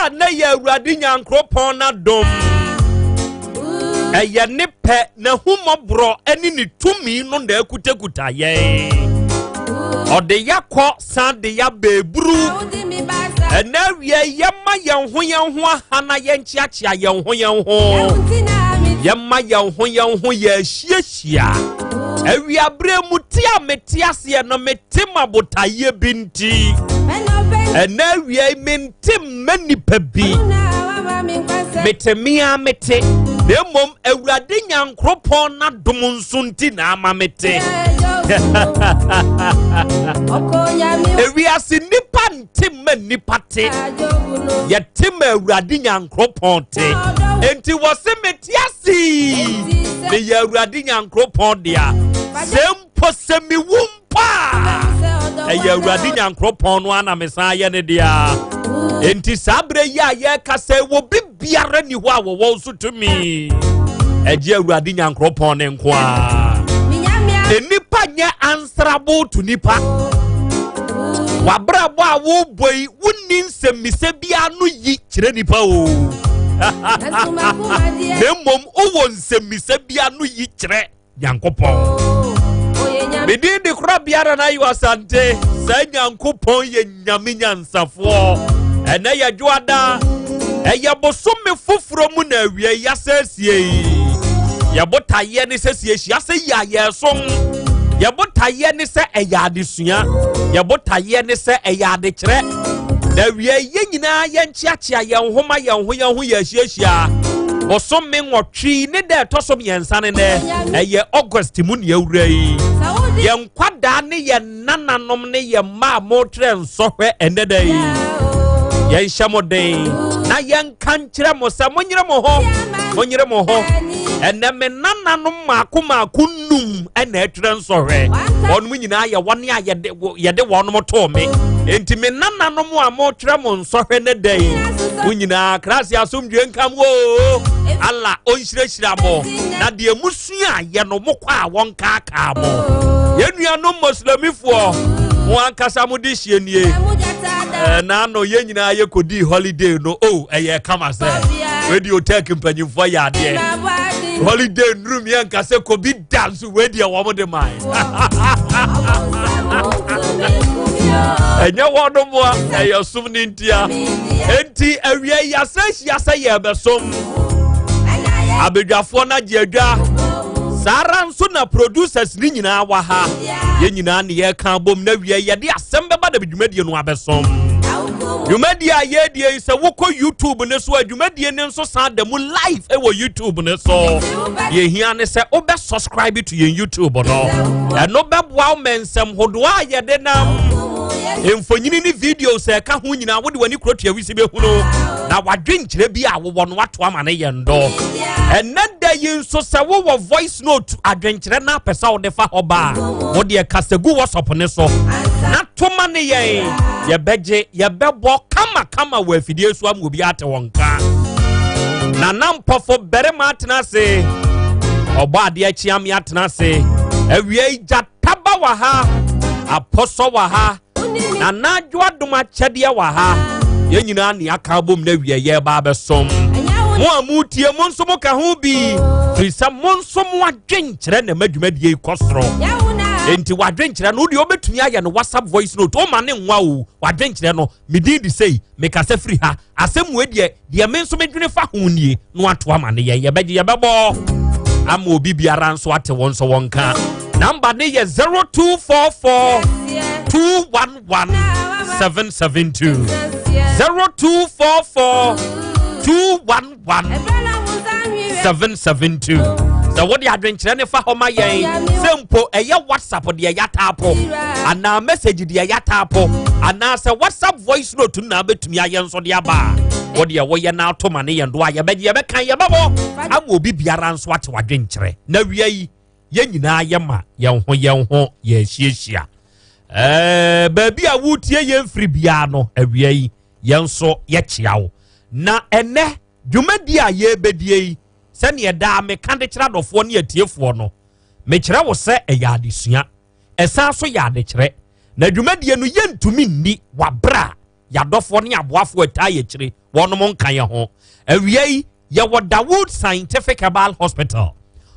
a na yɛ Awurade Nyankoropɔn n'adom. Ɛyɛ ne pɛ, n'ahummɔborɔ ne ne tumi no na akutakuta yɛn. Ɔde yakɔ san de ya beeburu. Ɛnɛ awia yɛma yɛn ho yɛn ho aha na yɛnkyeakyea yɛn ho yɛn ho. Yɛma yɛn ho yɛn ho yɛahyiahyia. Awiaberɛ mu te a mete aseɛ no mete ma botaeɛ bi nti. Ɛnɛ awia yi mente mma nipa bi. Mete me a mete. Na mmom Awurade Nyankoropɔn n'adom nso nti na ama mete. Ewiase nipa nte mma nipa te. Yɛte ma Awurade Nyankoropɔn te. Enti wɔse mete ase. Meyɛ Awurade Nyankoropɔn dea. Sɛ mpo sɛ mewu mpo a, ɛyɛ Awurade Nyankoropɔn no ana mesan yɛ ne dea. Enti saa berɛ yi a yɛreka sɛ wɔ bi biara ni hɔ a wɔwɔ nso tumi ɛgye Awurade Nyankoropɔn ne nko a. Nnipa nyɛ answerable to nipa. Wabrabɔ a wobɔ yi, wonni nsɛmmisa biara no yi kyerɛ nipa o. Na mmom wowɔ nsɛmmisa biara no yi kyerɛ Nyankopɔn. Medin de kora biara na ayi Asante. Saa Nyankopɔn yɛ Nyame nyansafoɔ. Ɛnɛ yɛ dwoada. Ɛyɛ bosome foforɔ mu na awia yi asɛsie yi. Yɛbotaeɛ ne sɛ siehyia sɛ yi a yɛsom. Yɛbotaeɛ ne sɛ ɛyɛ adesua. Yɛbotaeɛ ne sɛ ɛyɛ adekyerɛ. Na awia yi yɛn nyinaa yɛnkyeakyea yɛn ho ma yɛn ho yɛn ho yɛahyiahyia. Bosome 8 ne dɛ ɛtɔ so 3 ne nɛ ɛyɛ August mu ne awura yi. Yɛn nkwadaa ne yɛn nananom ne yɛn mma a motrɛ nsɔhwɛ ɛnɛ da yi. Yɛnhyɛ mo den na yɛnka nkyerɛ mo sɛ monyere mo ho, monyere mo ho. Ɛnɛ me nananom maako maako 5 ɛna ɛtwerɛ nsɔhwɛ. Wɔn nyinaa yɛ wɔn a yɛde wɔn too me. Enti me nananom a motwerɛ mo nsɔhwɛ ne da yi, mo nyinaa krase asomdwe nkam wo. Allah ɔnhyirahyira mo na deɛ musua yɛ no mokɔ a wɔnkaakaa mo. Yɛn nuanom Muslimifoɔ, mo ankasa mo de hyie nie. N'ano yɛn nyinaa yɛkɔdii holiday no o, ɛyɛ kama sɛ Radio Tech mpanyimfoɔ yɛ adeɛ. Holiday nnurum yɛn nka sɛ kɔbi da nso wei deɛ wɔn de mae. Ɛnyɛ wɔn mmoa, ɛyɛ som ne ntia. Enti awia yi asɛ ahyia sɛ yɛbɛsom. Abadwafoɔ no agye adwa. Saa ara nso na producers ne nyinaa wɔ ha. Yɛn nyinaa ne yɛka bom na awia yi yɛde asɛm bɛba na dwumadie no abɛsom. Dwumadie a yɛredie yi sɛ wokɔ YouTube ne so a, dwumadie ne nso san da mu live wɔ YouTube ne so. Deɛ hia ne sɛ wobɛ subscribe to yɛn YouTube no. Ɛno bɛboa wo ma nsɛm hodoɔ a yɛde nam mfonyini ne videos a ɛka ho nyinaa wode w'ani kuro tua wisi bɛhunu na wadwenkyerɛ bi a wowɔ no ato ama ne yɛn dɔ. Ɛnɛ da yi nso sɛ wowɔ voice note adwenkyerɛ na apɛ sɛ wode fa hɔ ba a, wodeɛ kasa gu WhatsApp ne so na toma ne yɛn, yɛbɛgye yɛbɛbɔ kama kama wɔ afidie so ama obi ate wɔn nka. Nana Mpɔfo barima atena ase, ɔbɔ adeɛ kyeame atena ase, awia yi gyataba wɔ ha, apɔsɔ wɔ ha, Nana Adwo Adom akyɛdeɛ wɔ ha. Yɛn nyinaa ne aka abom na awia yɛreba abɛsom. Mo a motie mo nso mo ka ho bi, firi sɛ mo nso mo adwenkyerɛ na ɛma dwumadie yi kɔ soro. Enti wadwenkyerɛ no wodeɛ wobɛtumi ayɛ no WhatsApp voice note, woma ne nwa o, wadwenkyerɛ no medin de sei, mekasa firi ha, asɛm wei deɛ deɛ me nso medwene fa ho nie, na wato ama ne yɛn, yɛbɛgye yɛbɛbɔ ama obi biara nso ate wɔn nso wɔn ka. Namba ne yɛ 0244 211 772, 0244 211 772. Sɛ wode adwenkyerɛ ne fa hɔ ma yɛn, sɛ mpo ɛyɛ WhatsApp deɛ yɛataapo anaa message deɛ yɛataapo anaasɛ WhatsApp voice note na wobɛtumi ayɛ nso de aba a, wodeɛ woyɛ no ato ma ne yɛn do a yɛbɛgye yɛbɛkan yɛbɛbɔ ama obi biara nso ate wadwenkyerɛ. Na wia yi yɛn nyinaa yɛma yɛn ho yɛn ho yɛahyiahyia. Baabi a wotie yɛn firi biara no, awia yi yɛn nso yɛkyea wo. Na ɛnɛ dwumadie a yɛrebɛdie yi, sɛneɛ daa meka de kyerɛ adɔfoɔ ne atiefoɔ no, mekyerɛ wo sɛ ɛyɛ adesua, ɛsan so yɛ adekyerɛ. Na dwumadie no yɛntumi nni wabrɛ a yɛadɔfoɔ ne aboafoɔ ɛtaa yɛkyire Wɔnom nka yɛn ho. Awia yi, yɛwɔ Dawood Scientific Herbal Hospital.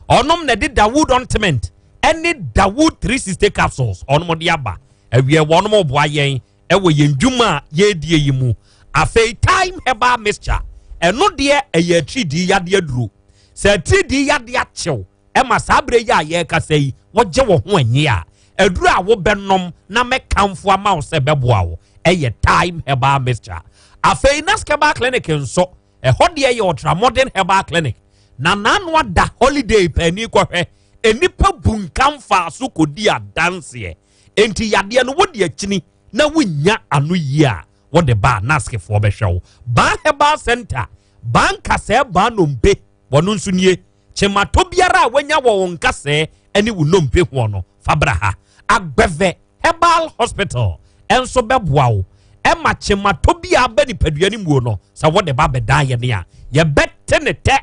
Ɔnom na ɛde Dawood Ointment ɛne Dawood 360 capsules ɔnom de aba. Awia wɔnom boa yɛn ɛwɔ yɛn dwuma a yɛredie yi mu. Afei Thyme Herbal Mixture, ɛno deɛ ɛyɛ atiridii yadeɛ aduro. Sɛ atiridii yadeɛ akyew ɛma saa berɛ yi a yɛrekasa yi wogye wo ho anyi a, aduro a wobɛnom na mɛkamfo ama wo sɛ bɛboa wo ɛyɛ Thyme Herbal Mixture. Afei Nask Herbal Clinic nso, ɛhɔ deɛ yɛ ultramodern herbal clinic. Na n'ano ada holiday paani kɔhwɛ nnipa bu nka mfaa so kɔdi adanseɛ. Enti yadeɛ no wode akyini na wonya ano yie a, wode ba a Naskfoɔ bɛhwɛ wo. Baa Herbal Center, baa nkasɛɛ baa nnompe, wɔno nso nie. Kyematɔ biara a wanya wɔ wo nkasɛɛ ne wo nnompe hoɔ no, fa bra ha. Agbɛvɛ Herbal Hospital ɛnso bɛboa wo ɛma kyematɔ bi a aba nipadua no muo no, sɛ wode ba bɛdan yɛ ne a, yɛbɛte ne tɛ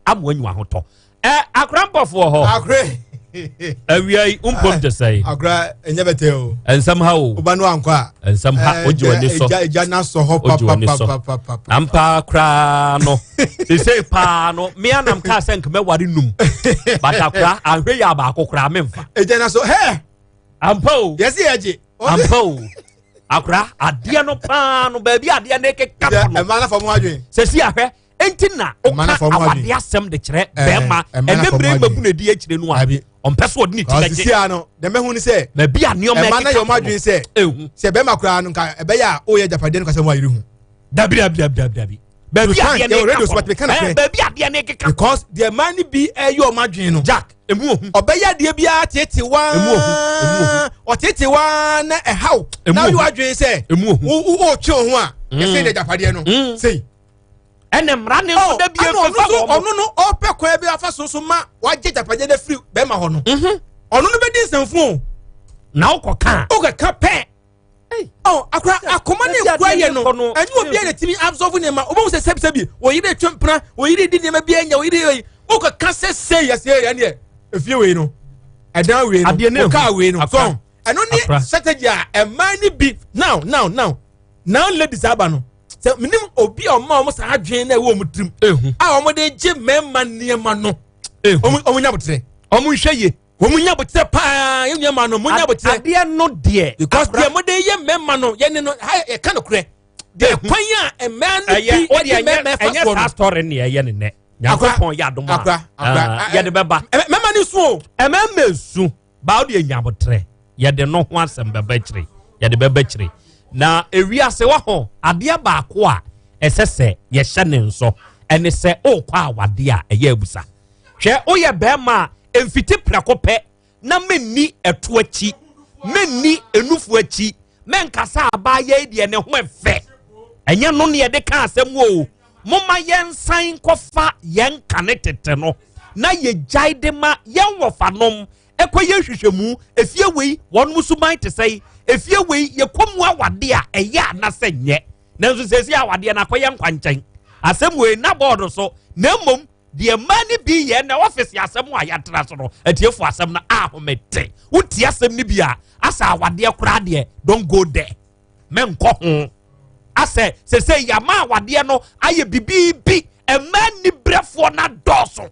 ama wanyu ahotɔ. Akora mpɔfoɔ hɔ. Akore. Awia yi mpom te sɛ. Akora ɛnyɛ bɛtɛ o. Nsɛm ha o. Oba no ankɔ a. Nsɛm ha ogye w'ani sɔ. Egya na sɔ hɔ Ogye w'ani sɔ. papapapapa. Ampa koraa no. Sese paa no, mmea nam kaa sɛ nkɛmɛ ware num. But akora ahwɛ yɛ abaako koraa memfa. Egya na sɔ hɛ. Ampa o. Yɛsi yɛ gye. Ampa o. Akora adeɛ no paa no baabi adeɛ no keka no. Ɛmaa na fam adwene. Sɛsi ahwɛ. Enti na Ɛma na woka fam adwene. awade asɛm de kyerɛ Ɛɛ, bɛrima ɛma na ɛnɛ fam mmerɛ adwene. mabu na edi akyire no a Abi. ɔmpɛ so ɔde ne ti Ɔsisi bɛgye ano dɛmɛ hu ni sɛ. Baabi a nneɛma Ɛma na ɛkeka yɛ ɔmo kɔ no. adwene sɛ. Ehu. Sɛ bɛrima koraa no nka ɛbɛyɛ a ɔyɛ agyapadeɛ no kasa mu ayere hu. Dabi dabi dabi dabi dabi. Baabi Sultan, adeɛ ne yɛwɔ radio keka so, but kɔ meka no. no korɛ. Baabi adeɛ ne keka kɔ. Because deɛ mmaa no bi ɛyɛ ɔmo adwene no. Jack, emu ohu. Ɔbɛyɛ adeɛ biara tete waa. Emu ohu, emu ohu. Ɔtete waa na ɛhaw. Emu Na ohu. ɔyɛ adwene sɛ. Emu ohu. Wo ɔtwe wo ho a. Yɛsɛ de agyapadeɛ no. Sei. Ɛnna mmara ne nso da bi Ɛna ɔno efefa nso wɔn. ɔno no ɔpɛ kwan bi afa so so ma wagye agyapadeɛ no afiri bɛrima hɔ no. Ɔno no bɛdi nsɛmfo o. Na wokɔ ka. Wokɔ ka pɛ. Ɔ akora akoma ne Ɛsi nkura adeɛ yɛ ne no. kɔ no. Ɛnyɛ obiara na timi absorb nneɛma. Obi sɛ sɛbi sɛbi oyiri etwa mpena oyiri di nneɛma bi anya oyiri yi. Wokɔ ka sɛ sɛ yɛ sɛ yɛ neɛ efie wei no ɛdan wei Adeɛ ne no ehu. kaa wei no. Akora. So ɛno ne Akora. strategy a ɛman ne bi now now now now ladies aba no. Sɛ minim obi a ɔma ɔmo saa adwene na ɛwɔ ɔmo tirim Ehu. a ɔmo de gye mmarima nneɛma no. Ehu. Ɔmo nya abotrɛ. Ɔmo nhwɛ yie. Ɔmo nya abotrɛ paa yɛn nua maa no ɔmo nya abotrɛ. Adeɛ no deɛ. Because Akora. deɛ mo de yɛ mmarima no yɛne no ha yɛka no korɛ. Deɛ Ehu. kwan a mmaa no Ɛyɛ bi o ɛde deɛ mmarima ɛnyɛ ɛfa ɛnyɛ soɔ saa no. story ne ɛyɛ ne nɛ. Nyankopɔn yɛ adom a. Akora, akora. Ah, yɛde bɛba. Mmarima no su o. Mmarima esu. Baa o deɛ nya abotrɛ. Yɛde no ho asɛm bɛba akyire. Yɛde bɛba akyire. Na ewiase wɔ ho adeɛ baako a ɛsɛ sɛ yɛhyɛ ne nso ɛne sɛ ɔrekɔ awadeɛ a ɛyɛ abusa. Hwɛ woyɛ bɛrima a mfiti prɛko pɛ na menni ɛto akyi, menni enufu akyi, mɛnkasa abaayɛ yi deɛ ne ho ɛfɛ. Ɛnyɛ no ne yɛde ka asɛm o. Momma yɛnsan nkɔfa yɛn kane tete no na yɛgyae de ma yɛn wɔfanom ɛkɔ yɛ nhwehwɛmu. Efie wei wɔn suban te sɛ yi, efie wei yɛkɔ mu awade a ɛyɛ anasɛ nyɛ. Nanso sɛsi awadeɛ no akɔyɛ nkwankyɛn. Asɛm wei na bɔɔdo so na mmom deɛ mmaa no bi yɛ na ɔfisi asɛm a yɛatena so no atiefo asɛm no ahomete. Wotie asɛm no bi a asa awadeɛ koraa deɛ don't go there, mɛnkɔ ho. Asɛ sɛsɛ yama awadeɛ no ayɛ bibiibi. Mmaa nibrɛfoɔ no adɔɔso.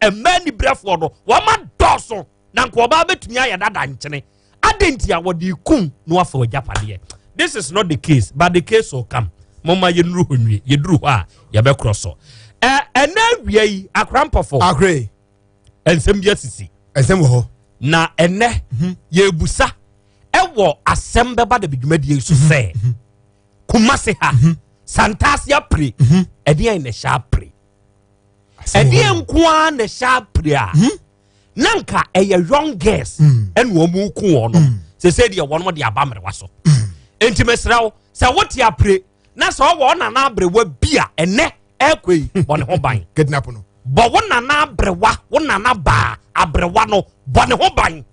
Mmaa nibrɛfoɔ no wɔn adɔɔso na nka ɔbaa bɛtumi ayɛ dada nkyene. Adi nti a wɔde kum na wafa agyapadeɛ. This is not the case, but the case will come. Moma yɛnuru hɔ nwie. Yɛduru hɔ a yɛbɛkorɔ so. Ɛnɛ awia yi akora mpɔfo. Akore. Nsɛm bi asisi. Nsɛm wɔ hɔ. Na ɛnɛ yɛbusa ɛwɔ asɛm bɛba da dwumadie so sɛ Kumasi ha Santase apire ɛdeɛn na ɛhyɛ apire? Ɛdeɛn nko ara na ɛhyɛ apire a na nka ɛyɛ young girls ɛna wɔn ku wɔn no sese deɛ wɔn de aba mmerewa so. Nti mesrɛ wo sɛ wote apire na sɛ ɔwɔ nana aberewa bi a ɛnɛ ɛkɔ yi bɔ ne ho ban. Kidnap no. Bɔ wo nana aberewa, wo nana baa aberewa no bɔ ne ho ban.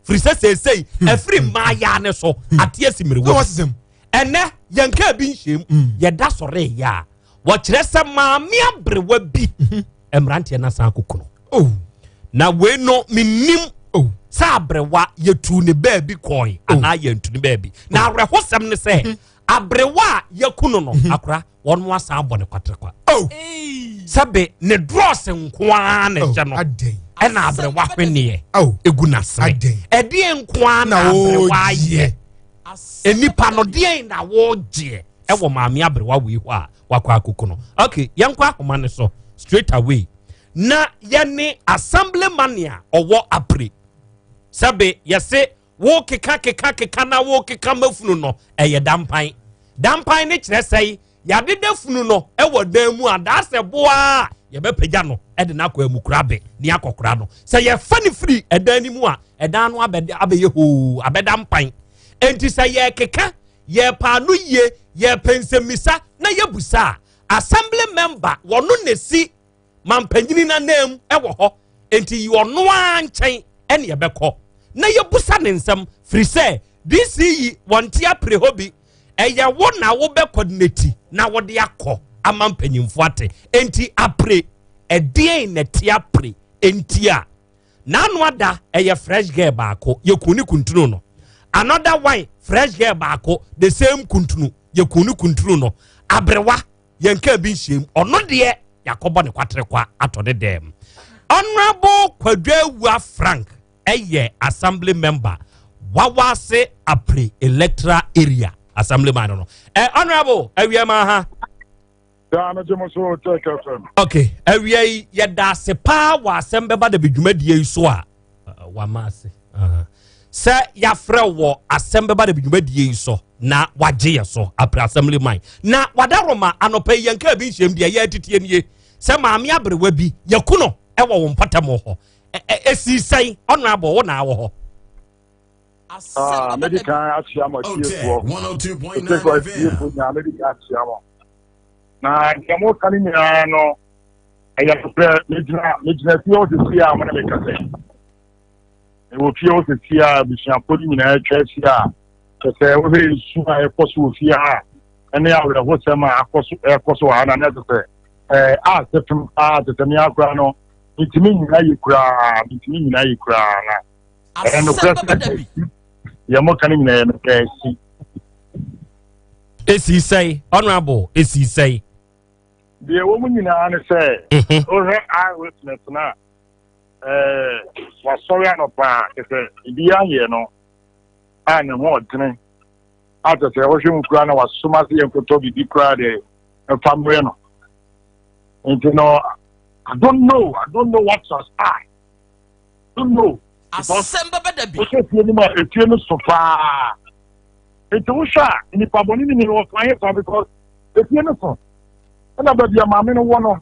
Firi sɛ seesei ɛfiri mmaayaa ne so ate asi mmerewa. Ɛnɛ yɛn kaa bi nhyɛm yɛda sɔre yɛ a wɔkyerɛ sɛ maame aberewa bi mmeranteɛ na san kokono. Na wei no menim sɛ aberewa yɛtu ne baabi kɔe anaa yɛntu ne baabi. Na awerɛhosɛm ne sɛ Aberewa a yɛku no no, akora wɔn asan abɔ ne kwaterekwa. Oh. Sɛbe ne drɔs nko ara na ɛhyɛ no. Oh, adɛn. Ɛna aberewa hweneɛ Oh. egu n'asene. Adɛn. Ɛdeɛ nko ara na Na aberewa wɔgyeɛ. ayɛ. Nipa no deɛn na wɔgyeɛ ɛwɔ maame aberewa wei hɔ a wakɔ akoko no. Okay, yɛnkɔ ahoma no so straight away. Na yɛne assemblyman a ɔwɔ apre. Sɛbe yɛse wo keka keka keka na wo keka ma funu no ɛyɛ dampan. Dampan ne kyerɛ sɛe yɛadeda funu no ɛwɔ dan mu a daasɛ boa yɛbɛpagya no ɛde no akɔ amukura be ne akɔkora no. Sɛ yɛfa ne firi ɛdan no mu a ɛdan no abɛyɛ hoo abɛda mpan. Enti sɛ yɛkeka yɛpa ano yie yɛpɛ nsɛmmisa na yɛbusa a assembly member wɔno na si mampanyini n'anam ɛwɔ hɔ. Enti yi ɔno ara nkyɛn ɛne yɛbɛkɔ na yɛbusa ne nsɛm firi sɛ DC yi wɔnte apere hɔ bi. Ɛyɛ wo na wobɛ coordinate na wode akɔ ama mpanyimfo ate. Enti apere ɛdeɛn na ɛte apere enti a n'ano ada ɛyɛ fresh girl baako yɛku ne kuntunu no. Another one fresh girl baako the same kuntunu yɛku ne kuntunu no. Aberewa yɛnka bi nhyɛm ɔno deɛ yɛakɔbɔ ne kwaterekwa atɔ ne dɛm. Honorable Kwadwo Awua Frank ɛyɛ assembly member Wawase Apre electoral area assemblyman no. Honorable awia ma ha. Daa me gye mo so Tech FM. Okay, awia yi yɛda ase paa wɔ asɛm bɛba da dwumadie yi so a wama ase. Sɛ yɛafrɛ wɔ asɛm bɛba da dwumadie yi so na wagye yɛ so Apre assemblyman. Na wadaroma anɔpa yi yɛnka bi nhyɛm deɛ yɛ atitie nie sɛ maame aberewa bi yɛku no ɛwɔ wo mpɔtam hɔ. Esi sɛn honorable wo na awɔ hɔ? Medi kan akyia mo atiefoɔ. Ɛsɛ atiefoɔ nyinaa medi kan akyia mo. Na deɛ moka no nyinaa no ɛyɛ nokorɛ. Megyina fie hɔ sisi a mo ne me kasa yi. Mewɔ fie hɔ sisi a abusuafoɔ no nyinaa atwa ahyia a kyɛ sɛ wohwɛ nsu a ɛkɔ so wɔ fie ha ɛne awerɛhosɛm a akɔ so ɛkɔ so wɔ ha na ne ɛsɛ sɛ ɛɛ a sɛ fam paa kyɛ sɛ me akora no metumi nyina yi koraa metumi nyina yi koraa na ɛyɛ nokorɛ sɛ deɛ moka no nyinaa yɛ nokorɛ asi. Esi sɛe honorable esi sɛe. Deɛ wɔ mu nyinaa ne sɛ wohwɛ eyewitness no a wasɔre anɔpa a kyɛ sɛ ebi ayɛ no a ne ho ɔdene a kyɛ sɛ wohwɛ mu koraa na wasoma sɛ yɛnkɔtɔ biribi koraa deɛ ɛfa mmerɛ no. Nti no I don't know what transpired. I don't know. Asɛm bɛbɛ da bi. Wohwɛ fie no mu a efie no so paa. Nti wohwɛ a nipa bɔne no ni wɔfa he fa because efie no so. Ɛna baabi a maame no wɔ no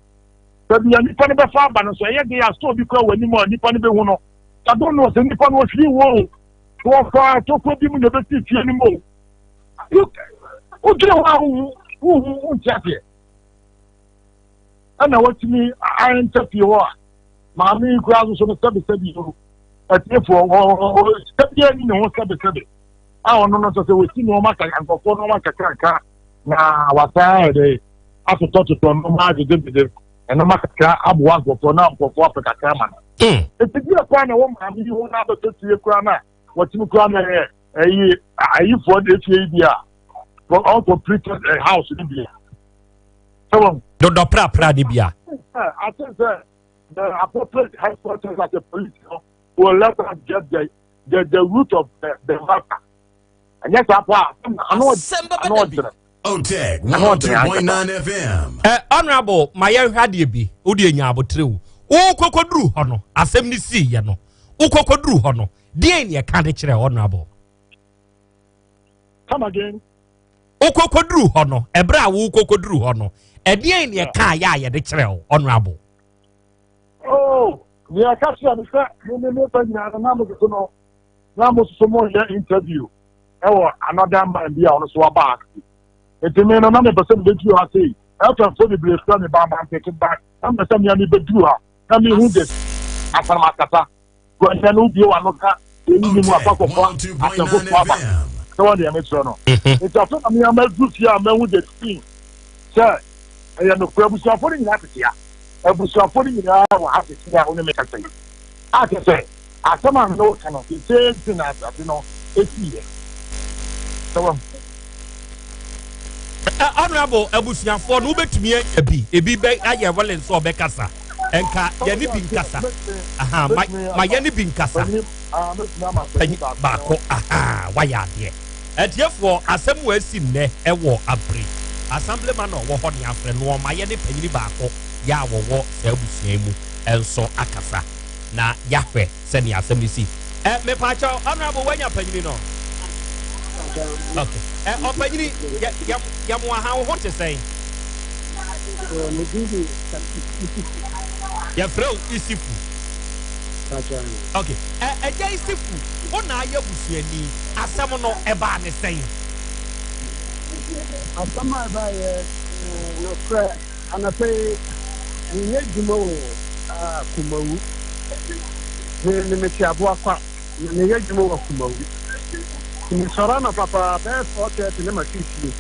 baabi a nipa no bɛfa aba no so ɛyɛ de a store bi kura wɔ anim a nipa no bɛhu no. I don't know sɛ nipa no wɔhwiri wɔ o. Wɔfa tokuro bi mu na ebesi fie no mu o. Wodwene hɔ a wohu wohu wonte aseɛ. Ɛna watumi ayɛnkyɛ fie hɔ a maame yi koraa nso no sɛbesɛbe o atiefoɔ sɛbi ani ne ho sɛbesɛbe a ɔno no sɛ sɛ wɔsi nneɛma kakra nkurɔfoɔ nneɛma kakraka na wasan ayɛ dɛ atotɔtotɔ nneɛma agyegyegyegye nneɛma kakra aboa nkurɔfoɔ na nkurɔfoɔ apɛ kakra ma no. Eti bi ɛkwan na wɔ maame yi ho na abɛtɔ fie koraa na wɔtumi koraa na ɛyɛ ɛyi ayifoɔ de efie yi bi a uncompleted house ni bi a. Dɔdɔ prapra ni bi a. I think that the appropriate headquarters at the police will let us get the root of the matter. And yes, I know. Otec 102.9 FM. Honorable, my young had you be, Udi Nyabotree. O Kokodru Hono, Assembly see, Yano, O Kokodru Hono, dear, you can't chair, Honorable. Come again. Okokodru Hono, Ebra, Wu Kokodru Hono, and dear, you can't ya, the chair, Honorable. Oh, yeah, catch you, Mr. Interview. Another man be on so back. Nti me no na me pese me bedu ha sei. FM fo bebree frɛ me ba ma mpeke ba. Na me pese me me bedu ha. Na me hu de asam akasa. Gwanya no bie wa no ka eyi ni mu akɔkɔfo asɛm fofo aba. Sɛ wɔn deɛ me kyerɛ no. Nti afei na me ama du fie a mahu the scene sɛ ɛyɛ nokorɛ abusuafo no nyinaa tete ha. Abusuafo no nyinaa wɔ ha tete a wo ne me kasa yi. A kyerɛ sɛ asɛm a me ne wo ka no the same thing na ade no esiiɛ. Sɛ wɔn. Honorable, abusuafoɔ no wobɛtumi anya bi, ebi bɛ ayɛ willing sɛ ɔbɛkasa, nka yɛne bi nkasa. Aha, ma yɛne bi nkasa. Panyin baako, aha, wayɛ adeɛ. Atiefoɔ, asɛm wɔ asi nnɛ ɛwɔ Abiri. Assemblyman a ɔwɔ hɔ ne afrɛ no, ɔma yɛne panyini baako yɛ a wɔwɔ saa abusua yi mu nso akasa na yɛahwɛ sɛnea asɛm no si. Ɛ mepaakyɛw, Honorable, wanya panyini no? Okay. Ɛ ɔpanyini, yɛ yɛ yɛ mo aha, wo ho te sɛn? Yɛfrɛ wo Isifu. Okay. Ɛ ɛgya Isifu, wo na ayɛ busuani. Asɛm no ɛbaa ne sɛn? Asɛm a ɛbaeɛ, nokorɛ, anɔpa yi, menyɛ adwuma wɔ Kumawu. Me me mete Aboakwa, na meyɛ adwuma wɔ Kumawu. Nti mesɔre anɔpa paa bɛyɛ 4:30 na mafiri fie.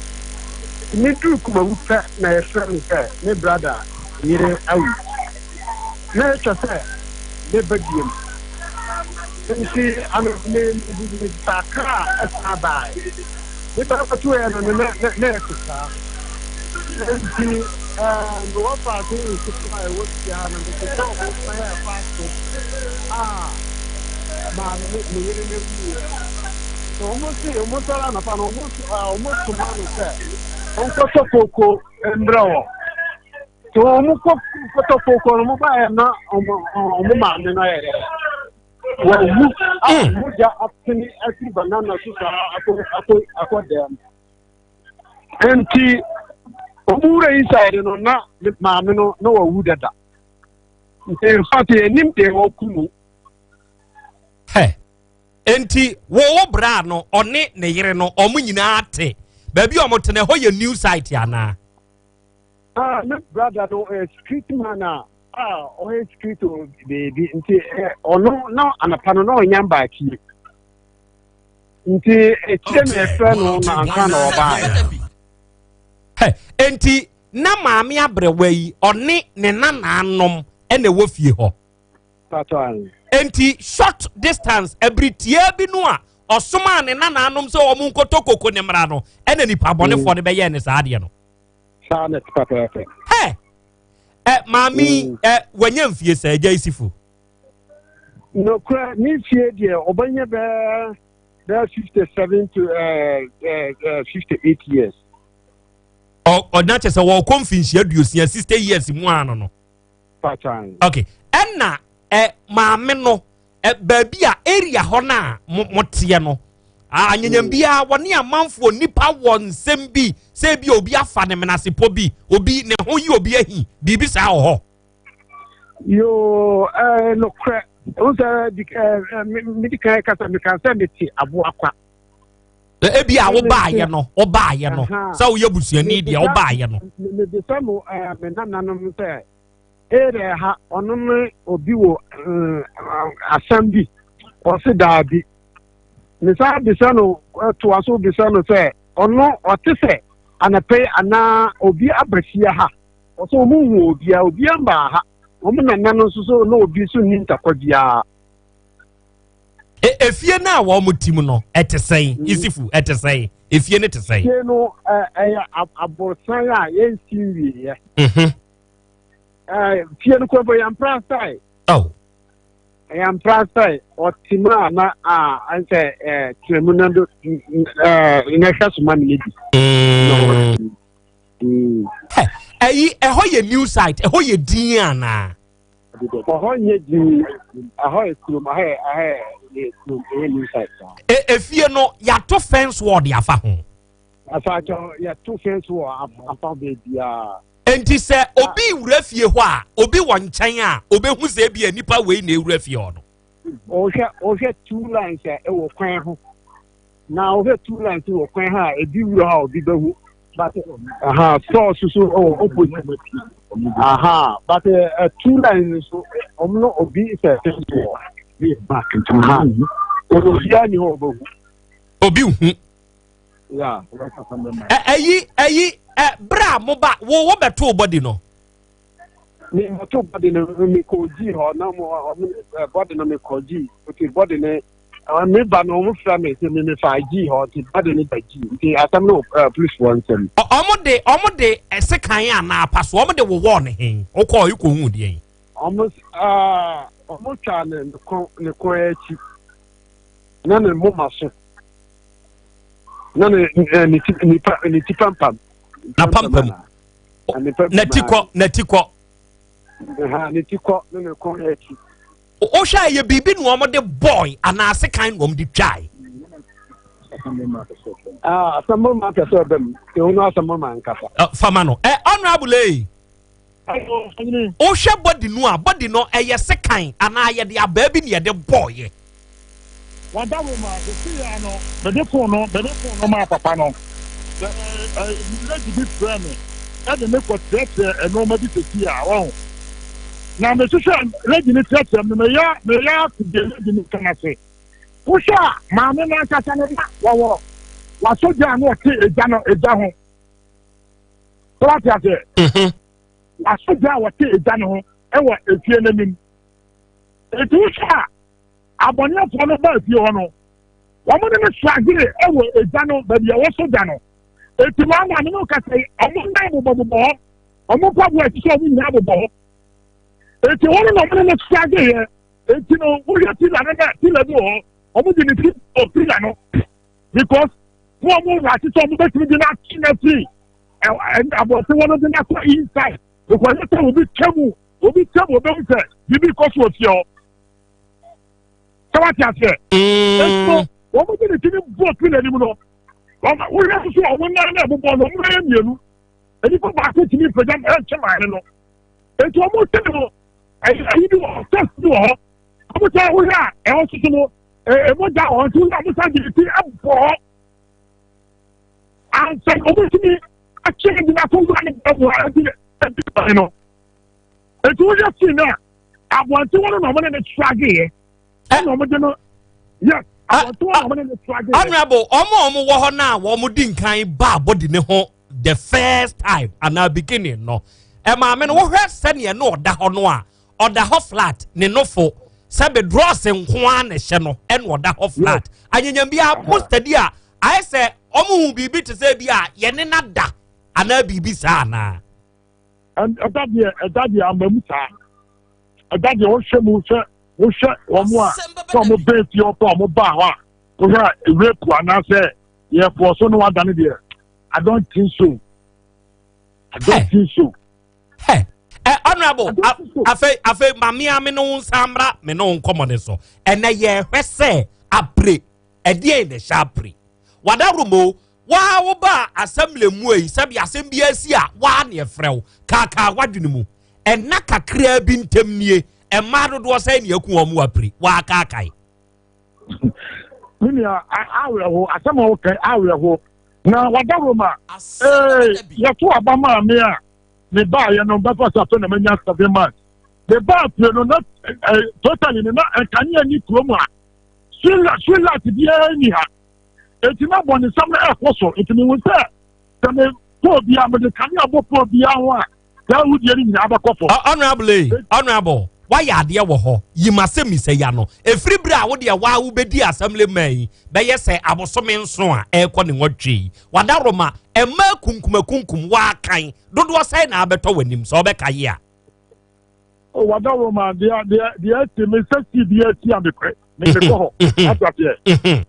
Nti meduru Kumawu pɛ na yɛfrɛ me sɛ me brada yere awu. Na ɛtwa sɛ meba biom. Nti ano me me mefaa kaa ɛsan baeɛ. Me ba bɛtoeɛ no no na na na ɛte saa. Nti ɛɛ mewɔ faase nketewa a ɛwɔ fie ha no mekeka wɔn kwan a ɛfa so a maame ne me yere no wuiɛ no. So wɔn se wɔn sɔre anɔpa no wɔn wɔn soma no sɛ ɔnkɔtɔ koko mbrɛ wɔn. So wɔn kɔ kɔtɔ koko no wɔn baeɛ na wɔn wɔn maame no ayɛ dɛ. Wawu a mogya atene afiri banana so saa akɔ akɔ akɔ dɛm. Nti wɔn wura inside no na maame no na wawu dada. Nti in fact yɛnim deɛ wɔku mu. Hɛ nti wo wo bra no ɔne ne yere no wɔn nyinaa te baabi a wɔn te no ɛhɔ yɛ new site anaa? Ah, me brother no ɔyɛ security man a a ɔyɛ security wɔ beebi nti ɔno na anapa no na ɔnya mbaa fie nti ekyirɛ na ɛfrɛ no na ansa na ɔbaeɛ. Nti na maame abrɛwa yi ɔne ne nananom ɛna ɛwɔ fie hɔ. Enti short distance ɛbere tiaa bi no a ɔsomaa ne nananom sɛ wɔn nkɔtɔ koko ne mmara no ɛna nipa bɔnefoɔ no bɛyɛɛ ne saa adeɛ no. Saa na ɛte pɛpɛɛpɛ. Hɛ ɛ maame yi mm. ɛ wanya mfie sɛ agya isifo. Nokorɛ ne mfie deɛ ɔbɛnyɛ bɛɛ bɛɛ 57 to 58 years. Ɔna kyɛ sɛ wɔkɔ mfinhyia 60 60 years mu ano no. Ok, ɛna ɛ maame no ɛ baabi a area hɔ no a mo mo teɛ no anyanyam mm. biara wɔne amanfoɔ nipa wɔ nsɛm bi sɛ ebi obi afa ne menasepɔ bi obi ne ho yi obi ahi biribi saa wɔ hɔ. Yoo ɛɛ nokorɛ n sɛ ɛɛ medi kan kasa meka sɛ mete aboa kwa. Ebi a wobaayɛ no wobaayɛ no sɛ woyɛ busuani deɛ wobaayɛ no. Mebisa mo me nananom sɛ area ha ɔno ne obi wɔ asɛm bi ɔse daabi. Mesan bisa no toa so bisa no sɛ ɔno ɔte sɛ anɔpɛ yi anaa obi aba fie ha ɔsɛ ɔmo hu obia obia mbaa ha ɔmo nana no nso so na obi nso nni ntakwa biara. E, efie no a wɔn ti mu no ɛte sɛn mm. Isifu ɛte sɛn efie no te sɛn. Efie no ɛyɛ aborosan a yɛnsi nwieɛ. Mhm. Fie no kɔbɔ yɛn prasae. Oh. Yɛn prasae ɔte mu a na a ansɛ ɛɛ tena mu na do ɛɛ na ɛhwɛ so ma ne bi. Mm. Ɛyi ɛhɔ yɛ new site ɛhɔ yɛ din anaa. Ɛhɔ nyɛ din, ɛhɔ yɛ kurom, ɛhɔ yɛ ɛhɔ yɛ kurom, ɛyɛ new site saa. E efie no yɛato fence wall de afa ho. Afakyɛ yɛto fence wall afa beebiara. Enti sɛ obi wura fie hɔ a, obi wɔ nkyɛn a, obehu sɛ ebia nipa wei na ewura fie hɔ no. Ɔhwɛ ɔhwɛ two lines a ɛwɔ kwan ho. Na wohwɛ two lines wɔ kwan ha a ebi wura hɔ a obi bɛhu but aha store so so ɛwɔ opposite aha but uh, two lines so wɔn no obi sɛ ɛsɛ wɔ aha obiara ni hɔ ɔbɛhu. Obi hu. Yeah. Ɛyi ɛyi ɛ bere a mo ba wo wo bɛto bɔdi no. Mi bɛto bɔdi no mi kɔ gyi hɔ na mo ɔmo bɔdi no mi kɔ gyi nti bɔdi no. Me ba no wɔn fira mi sɛ mi mi fa gyi hɔ nti ba de ne ba gyi nti asɛm no wɔ polisifoɔ nsam. Wɔn de wɔn de sekan anaa apaso wɔn de wowɔɔ ne he wokɔɔ yi kɔ hu deɛ yi. Wɔn aa wɔn twa ne ne kɔn ne kɔn akyi na ne moma so na ne ne ti nipa ne ti pampam. Na pampam. Na ti kɔ na ti kɔ. Ne ti kɔ ne ne kɔn akyi. Wohwɛ a ɛyɛ biribi na wɔde bɔe anaa sekan na wɔde twae? Ah, asɛm ma pɛ sɛ ɔba mu. Ɛwo no asɛm ma nkasa. Fama no. Eh, honorable eh. Wohwɛ body no a, body no ɛyɛ sekan anaa yɛde abaa bi na yɛde bɔeɛ? Wada wo ma sisi ya no mede fon no mede fon no maa papa no sɛ lady bi frɛ me ɛde me kɔ kyerɛkyerɛ nneɛma bi sisi a wɔn na mehwehwɛ lady no kyerɛkyerɛ me meyɛ meyɛ ate deɛ lady no ka ase wohwɛ a maame no ankasa no na wɔwɔ wasɔ gya a na ɔte egya no egya ho sɛ wate aseɛ mhm. wasɔ gya a wɔte egya no ho ɛwɔ efie n'anim eti wohwɛ a abɔneɛfoɔ no baa fie hɔ no wɔn ne no sragere ɛwɔ egya no baabi a wɔsɔ gya no eti maa maame no kasa yi wɔn nan bobɔbobɔ hɔ. Wɔn mpaboa a ɛte sɛ wɔn nyinaa bobɔ hɔ. Eti hɔ no na wɔn ne no struggle yɛ. Eti no wohwɛ pila no na pila bi wɔ hɔ. Wɔn de ne ti bɔ pila no because wɔn a wɔn wɔ ase sɛ wɔn bɛtumi de no akyi na firi abɔnten hɔ no de no akɔ inside because ɛsɛ sɛ obi twa mu obi twa mu obehu sɛ biribi kɔ so wɔ fie hɔ. Sɛ wate aseɛ. Eti no wɔn de ne ti no bɔ pila no mu no wɔn wohwɛ nso wɔn nan na ɛbobɔ no wɔn yɛ mmienu. Nnipa baako tumi mpagya ma ɛnkyɛ maame no. Eti wɔn sɛ no ayi bi wɔ hɔ, test bi wɔ hɔ. Wɔn sɛ wohwɛ a ɛhɔ soso no emogya wɔ hɔ nti wohwɛ a wɔn san de ti bɔ hɔ. Ansa na wɔn tumi akyɛ ne gyina so wura ne bɛ mu a ɛdi ɛdi maame no. Eti wohwɛ sii no a abɔnten hɔ no na wɔn ne ne trage yɛ. Ɛna wɔn de no yes abɔnten hɔ na wɔn ne ne trage yɛ. Honourable, wɔn a wɔn wɔ hɔ no a wɔn di nkan ba abɔdi ne ho the first time anaa beginning no ɛmaame no wohwɛ sɛdeɛ na ɔda hɔ no a ɔda hɔ flat ne nofo sɛ bedrɔs nko ara na ɛhyɛ no ɛna ɔda hɔ flat anyanyam bi a mo study a ayɛ sɛ ɔmo hu biribi te sɛ bi a yɛne na da anaa biribi saa anaa. Ɛda deɛ ɛda deɛ ama mu saa ɛda deɛ wohwɛ mu sɛ wohwɛ wɔn a sɛ wɔn bɛn fie ɔpɛ wɔn ba hɔ a wohwɛ a rape anaasɛ yɛfoɔ so no wadane deɛ. I don't think so. I don't think so. Hey. Eh, honorable, afei afei maame ame no nsa mmra me ne wo nkɔmmɔ ne so. Ɛnɛ yɛhwɛ sɛ apre ɛdeɛn na ɛhyɛ apre. Wadaworo waa wo ba assembly mu yi sɛbi asɛm bi asi a waa ne ɛfrɛ wo kaakaa wadwene mu. Ɛna kakraa bi ntɛm nie mmaa dodoɔ sɛn ne aku wɔn apre waa kaakae. Me nua awerɛho asɛm a woka awerɛho na wada Roma ee yɛto aba maa me a me baayɛ no bɛfa sɛ afei na manya seven months me baa pie no na totally no na nkanea ni kurom a street light biara ni ha eti na bɔnesɛm no ɛkɔ so nti mehu sɛ sɛ me pole biara mede kanea bɔ pole biara ho a saa awudie no nyinaa bɛkɔ fam. Honorable ee, honorable, wayɛ adeɛ wɔ hɔ, yi m'asɛmmisa yi ano. Ɛfiri berɛ a wo deɛ waa wobɛdii assembly man yi bɛyɛ sɛ abosome nson a ɛrekɔ ne nwɔtwe yi, w'adaworoma, mmaa akunkumakunkum, waa kan, dodoɔ sɛn na abɛtɔ w'anim sɛ wobɛkae a? Oh, w'adaworoma, deɛ, deɛ, deɛ asi me sɛ si bi asi a mekɔ, mekɔ hɔ. Wate aseɛ?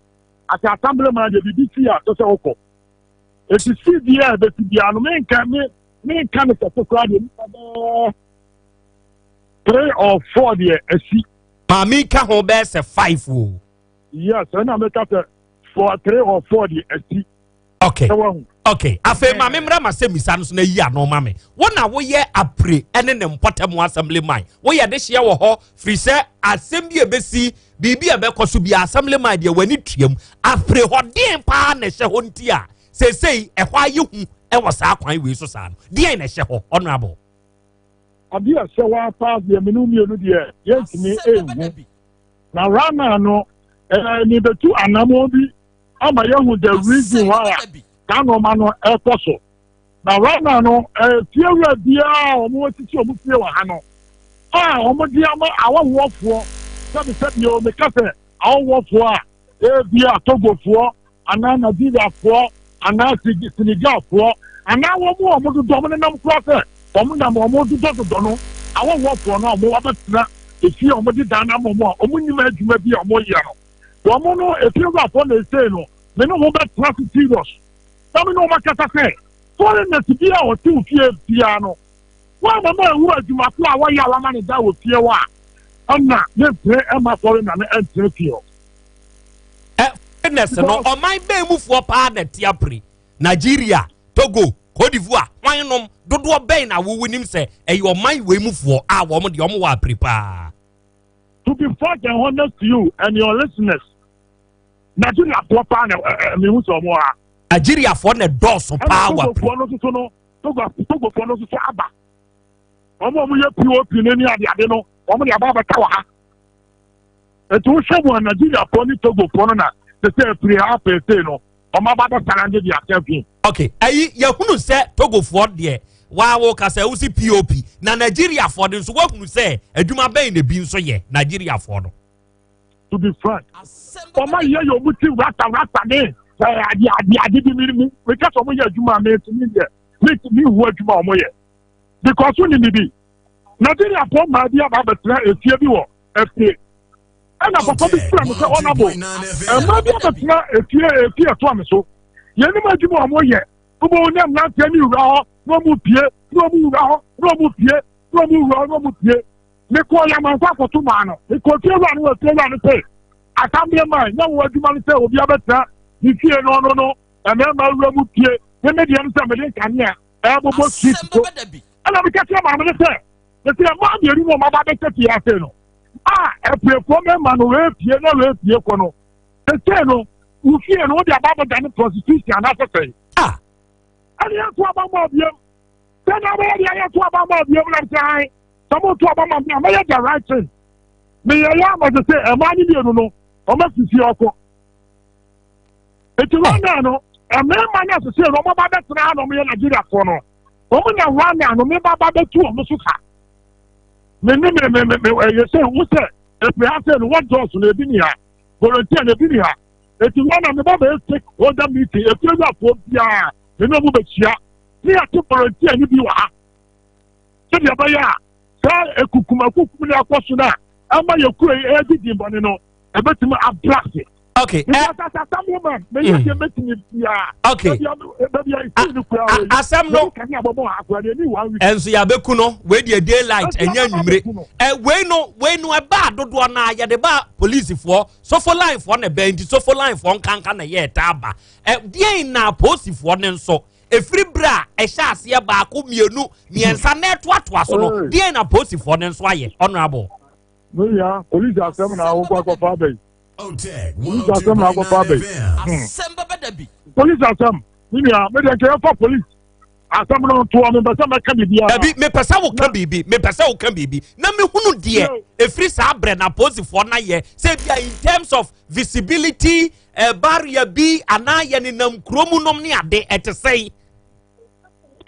Ase assembly man deɛ biribi si a, kyɛ sɛ wokɔ. Eti si biara a ɛbɛsi biara no, menka, me, menka no kɛse koraa deɛ nipa bɛɛ three or four deɛ asi. Maame ka ho bɛyɛ sɛ five o. Yes, ɛna meka sɛ four three or four deɛ asi. Okay. Okay. Afei maame mmra ma sɛ misa no so na yi ano ma me. Wo na woyɛ apire ne ne mpɔtam assembly man. Woyɛ de hyeɛ wɔ hɔ firi sɛ asɛm bi a ɛbɛsi biribi a ɛbɛkɔ so bi assembly man deɛ w'ani tuam. Apire hɔ deɛn paa na ɛhyɛ hɔ nti a seesei ɛhɔ ayɛ hu wɔ saa kwan wei so saa no deɛn na ɛhyɛ hɔ honorable. Adeɛ a ɛhyɛ hɔ paa deɛ mene mmienu deɛ yɛntumi nhu na rana no ɛɛ mebɛtu anammɔn bi ama yɛhu the reason why a saa nneɛma no ɛkɔ so na rana no ɛɛ fiewura biara a wɔn asisi wɔn fie wɔ ha no a wɔn de ama awɔhoɔfoɔ sɛbisɛbi o meka sɛ. Awɔfoɔ a ebia Togofoɔ anaa Nigeriafoɔ anaa Senegalfoɔ anaa wɔn a wɔdodɔ wɔn nenam koraa sɛ wɔn nam wɔn dodɔdodɔ no awɔwɔfoɔ no a wɔn abɛtena efie a wɔde dan no ama wɔn a wɔn nim adwuma bi a wɔyɛ no wɔn no efie wurafoɔ na esei no me ne wɔn bɛtena ase serious na me ne wɔn akasa sɛ foreigners bi a wɔte wo fie biara no wɔn a mama ewu adwuma ko a wɔyɛ a wɔama ne da wɔ fie hɔ a ɛna ne mpere ɛma foreigner no ɛntena fie hɔ. Ɛ foreigners no ɔman bɛn mufoɔ paa na ɛte apere Nigeria, Togo, Cote d'Ivoire, hwan nom dodoɔ bɛn na wowo nim sɛ ɛyɛ ɔman wei mufoɔ a wɔn deɛ wɔn wɔ apere paa. To be frank and honest to you and your listeners, Nigeria foɔ paa na ɛ ɛ mehu sɛ wɔn ha. Nigeriafoɔ na ɛdɔɔso paa wɔ apere. Ɛna Togofoɔ no nso no Togofoɔ no nso so aba. Wɔn a wɔyɛ POP no ne adeade no wɔn de aba abɛka wɔ ha. Eti wohwɛ mu a Nigeriafoɔ ne Togofoɔ no na te sɛ afiri ha afeefee no wɔn aba abɛsara de de asɛ fi. Ok, ayi yɛhunu sɛ Togofoɔ deɛ waa wo kasa wosi POP na Nigeriafoɔ de nso woahunu sɛ adwuma bɛn na ebi nso yɛ Nigeriafoɔ no. To be frank, wɔn ayɛ yɛ wɔn ti rasta rasta ne ɛɛ ade ade ade bi mi mi mi kasa wɔn yɛ adwuma mi ti mi deɛ mi ti mi hu adwuma wɔn yɛ because wo ni mi bi Nigeriafoɔ mmaa bi aba abɛtena efie bi wɔ efie ɛna papa bi fira mi sɛ ɔnabo mmaa bi abɛtena efie efie ɛtoa mi so yɛn anim adwuma a wɔyɛ wobɛhu ne mmeranteɛ ne wura hɔ na wɔn pie na wɔn wura hɔ na wɔn pie na wɔn wura hɔ na wɔn pie mekɔɔ yɛ amanfo akɔto maa no mekɔɔ fie wura no wɔ fie wura no sɛ asamble man nyɛ wɔn adwuma no sɛ obi abɛtena ne fie no ɔno no mmarima wura mu pie ne me deɛ no sɛ mede nkanea ɛbobɔ street so ɛna meka kyerɛ maame no sɛ Mese mmaa mmienu na wɔaba abɛhyɛ fie ase no a apuefoɔ mmarima no wɔapue na wɔapue kɔ no sesei no wo fie no wode aba abɛda ne prostitution anaasɛ sɛn ah. Ɛne yɛnto aba ma abiam sɛ na wobɛyɛ deɛ yɛnto aba ma abiam na mesɛ han sɛ moto aba ma me a mɛyɛ the right thing meyɛ yɛ ama sɛ sɛ ɛmaa no mmienu no ɔma sisi ɔkɔ nti wɔn naa no mmarima no asese no ɔmo ba bɛtena ha na ɔmo yɛ Nigeriafoɔ no wɔn na wɔn na no me ba ba bɛtu wɔn so sa me ne me me me me ɛyɛ sɛ wo sɛ efiri ha sɛ no wɔn dɔɔso na ebi ni ha volunteer na ebi ni ha eti wɔn na me ba bɛyɛ stakeholder meeting efiri awurafoɔ biara me ne wɔn bɛhyia ne yɛte volunteer ne bi wɔ ha sɛdeɛ ɛbɛyɛ a saa ekukum akukum ne akɔ so no a ɛma yɛ kuro yi ɛyɛ didi bɔne no ɛbɛtumi abra ase. Okay. Eh. Mm. Okay. Asɛm no ɛnso yɛabɛku no wei deɛ daylight ɛnyɛ anwummere ɛ wei no wei no ɛbaa dodoɔ no a yɛde ba polisifoɔ sofo linefoɔ na ɛbɛn nti sofo linefoɔ nkanka na ɛyɛ ɛtaa ba ɛ deɛn na polisifoɔ no nso ɛfiri berɛ a ɛhyɛ aseɛ baako mmienu mmiɛnsa na ɛtoatoa so no deɛn na polisifoɔ no nso ayɛ honorable. Ne nua polisi asɛm na awokɔ akɔfa abɛyi. Polisi asɛm na akɔfa abɛyi. Hmm. Polisi asɛm ne nua me deɛ nkɛyɛ fa polisi asɛm no ntoɔ mepɛ sɛ mɛka biribi ara. Dabi mepɛ sɛ woka biribi mepɛ sɛ woka biribi na mehunu deɛ ɛfiri saa berɛ na polisifoɔ no ayɛ sɛ bia in terms of visibility eh, barrier bi anaa yɛnenam kuro mu nom ne ade ɛte sɛn.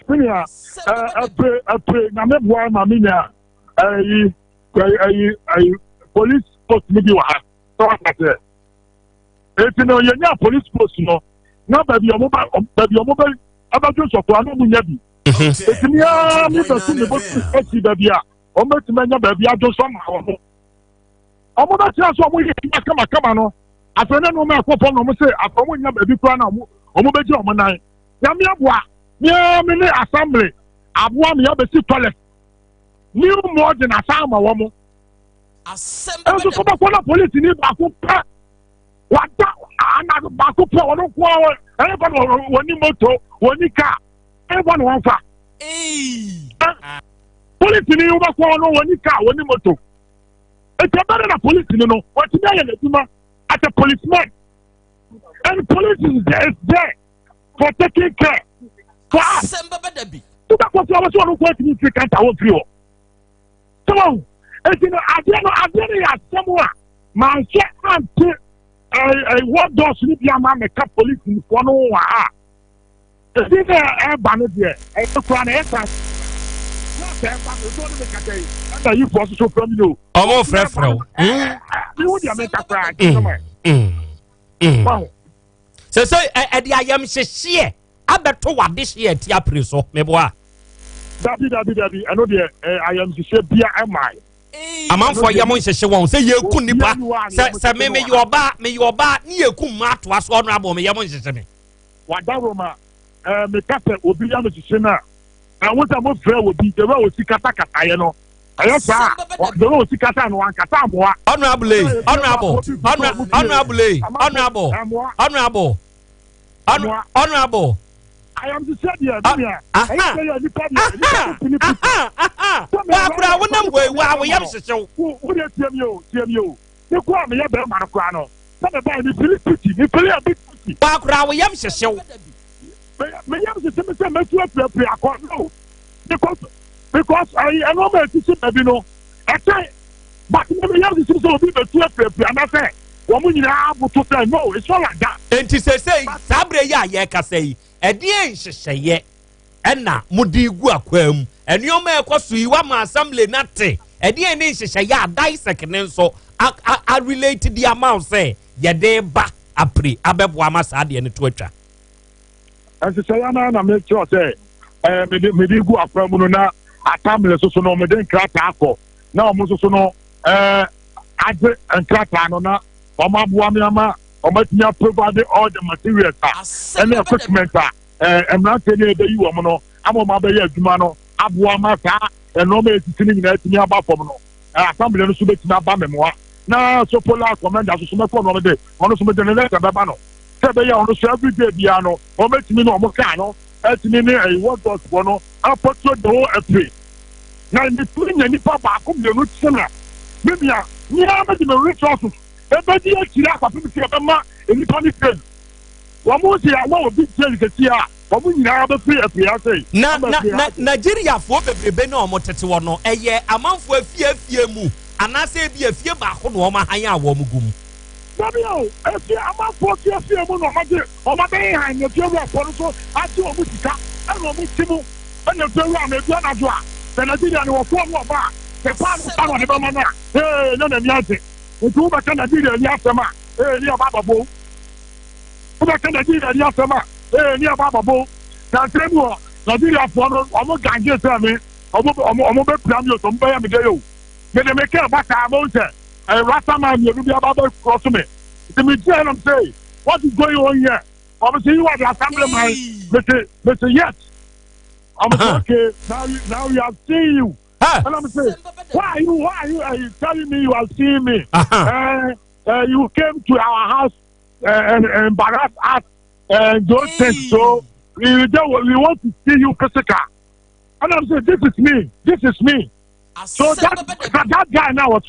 Me nua ɛpere ɛpere na meboa ma me nua ɛyi ɛyi ɛyi police post no bi wɔ ha sɛ wata sɛ eti no yɛnya police post no na baabi ɔmo ba baabi ɔmo bɛ ɛbɛdwo nsɔfo ano ɔmo nya bi mhm. eti mi aa mi bɛ tu mi bɔ tu esi baabi a ɔmo bɛtumi anya baabi adwo nsɔ ma ɔmo ɔmo bɛ kyerɛ so ɔmo yɛ adwuma kamakama no afei ne nneɛma ɛkɔ fam na ɔmo sɛ afei ɔmo nya baabi koraa na ɔmo ɔmo bɛgye ɔmo nan nyame aboa mi aa mi ne assembly aboa mi abɛsi toilet. New modern asan ama wɔn. Nso so bɛkɔ na polisi ni baako pɛ wada anadwo baako pɛ wɔn nko ara ɛyɛ fa na wɔn ni moto wɔn ni kaa ɛyɛ fa na wɔn fa. Polisi ni wobɛkɔ no wɔn ni kaa wɔn ni moto. Eti ɛbɛrɛ na polisi ni no wɔtumi ayɛ n'adwuma as a policeman and police is there, is there for taking care for us. Wobɛkɔ so a wɔsɛ ɔno nko atumi mfiri kanta wɔmfiri hɔ. Sɛ wɔn eti no adeɛ no adeɛ no yɛ asɛm a manhyɛ ante ɛɛ wɔdɔs no bi ama mɛka polisifoɔ no wɔ ha. Ebi na ɛba no deɛ ɛyɛ kura na ɛyɛ san. Na sɛ ɛba no ebi ɔno mekata yi ɛna yifoɔ soso fam yi o. Ɔmo frɛfrɛ o. Mehu deɛ meka koraa nti sɛ wahu. Sɛ ɛde ayamhyehyeɛ abɛto w'adehyeɛ ati apere so, meboa? Dabi, dabi, dabi, ɛno deɛ ayamhyehyeɛ bia ɛmae. Amanfoɔ yam nhyehye wɔn sɛ yɛku nipa, sɛ me meyɛ ɔbaa, meyɛ ɔbaa ne yɛku mma atoa so, ɔno abɔ me yam nhyehye me. Wadaroma, meka sɛ obi yam hyehye no a, ɛho sɛ mofrɛ obi the way osi kasakasaeɛ no, ɛyɛ saa the way osi kasa no, wankasa amoa. Honorable, honorable, honorable, honorable, honorable, honorable. Ayamhyehyeɛ deɛ, me nua, ɛyɛ sɛ yɛ nipa deɛ, nipa to pili piti. Wakura wonam hɔ yi, wa wo yam hyehyew. Wo deɛ, tie mi o, tie mi o, ne ko a meyɛ bɛrima no koraa no, sɛ meba yi, me feel pity, me feel a bit pity. Wakura wo yam hyehyew. Me yam hyehye me sɛ mɛtu apirapira akɔ no, because ɛyi ɛnɔɔma esisi baabi no ɛkyɛn, but me yam hyehye sɛ obi bɛtu apirapira anasɛ wɔn nyinaa aboto sɛ no, it's not like that. Enti sesei saa berɛ yi a yɛrekasa yi, ɛdeɛ nhyehyɛeɛ ɛna mode gu akwaa mu? Nneɛma a ɛkɔ so yi, wama assembly no ate. Ɛdeɛ ne nhyehyɛeɛ a DISEC ne nso a relate de ama wo sɛ yɛde ba apere abɛboa ma saa adeɛ no to atwa? Nhyehyɛeɛ no na mekyerɛ sɛ mede gu akwaa mu no, na assembly so no, mede nkrataa kɔ na ɔmo nso so no agye nkrataa no na ɔmo aboa me ama ɔmo atumi aprovide all the materials a ɛne equipment a mmeranteɛ no ɛbɛyi wɔn no ama ɔmo abɛyɛ adwuma no, aboa ma saa nneɛma a esisi no nyinaa atumi aba fam no. Assembly no so bɛtumi aba mɛmoa na sopola commander so so mɛkɔ no, ɔmo de ɔno so mede ne letter bɛba no sɛ ɛbɛyɛ ɔno so everyday biara no, ɔmɛtumi ne ɔmo kaa no ɛtumi ne ɛyi wɔdɔs foɔ no apɔtuo the whole April na metumi nya nipa baako mmienu kyena me nua nyinaa, mede me resources ɛbɛdi akyire akɔpem sɛ ɛbɛma nipa ne train wɔn mo sɛ yɛama obi train kɛseɛ a, wɔn nyinaa bɛfiri afiri ase. Na Nigeriafoɔ bebrebe na wɔn tete hɔ no, ɛyɛ amanfoɔ afie afie mu anaasɛ ebi afie baako na wɔn ahan a wɔn gu mu? Dabi o, efie, amanfoɔ fie fie mu na wɔn agye, wɔn abɛyɛ han na efie wurafoɔ no nso agye wɔn sika ɛna wɔn ti mu, ɛna efie wura no edu anadwo a, sɛ Nigeria no wɔfoɔ no ɔba a, sɛ paano pa na ɔde bɛma no a, ee, na n'ani agye. Nti wobɛka Nigeria ni asɛm a, ee, ne ɔba ababo. Wobɛka Nigeria ni asɛm a, ee, ne ɔba ababo. Na nsɛm mu hɔ, Nigeriafoɔ no, ɔmo gange sɛ me ɔmo bɛpira mi o, sɛ ɔmo bɛyɛ me dɛ yɛ o, mede me kaa ba saa mo sɛ ɛyɛ rastaman mmienu bi aba bɛ cross me, nti me gyina nam sɛ, "What is going on here?" Ɔmo sɛ, "You are the assembly man?" Me say, "Yes." Ɔmo sɛ, "Okay, now we have seen you." And I'm saying, Why are you telling me you are seeing me?" You came to our house and embarrass us and those things. So we want to see you physical. And I'm saying, "This is me. This is me." So that guy now was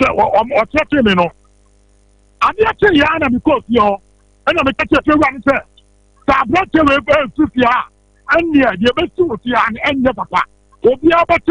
threatening me no. Adeɛ kye yɛ na mi kɔ fie hɔ, ɛna mi kɛkyɛ fie wura no sɛ sɛ aberanteɛ wei ɛnfi fie a, ɛnneɛ deɛ ebesi wɔ fie ha no ɛnyɛ papa. Obiara bɛte.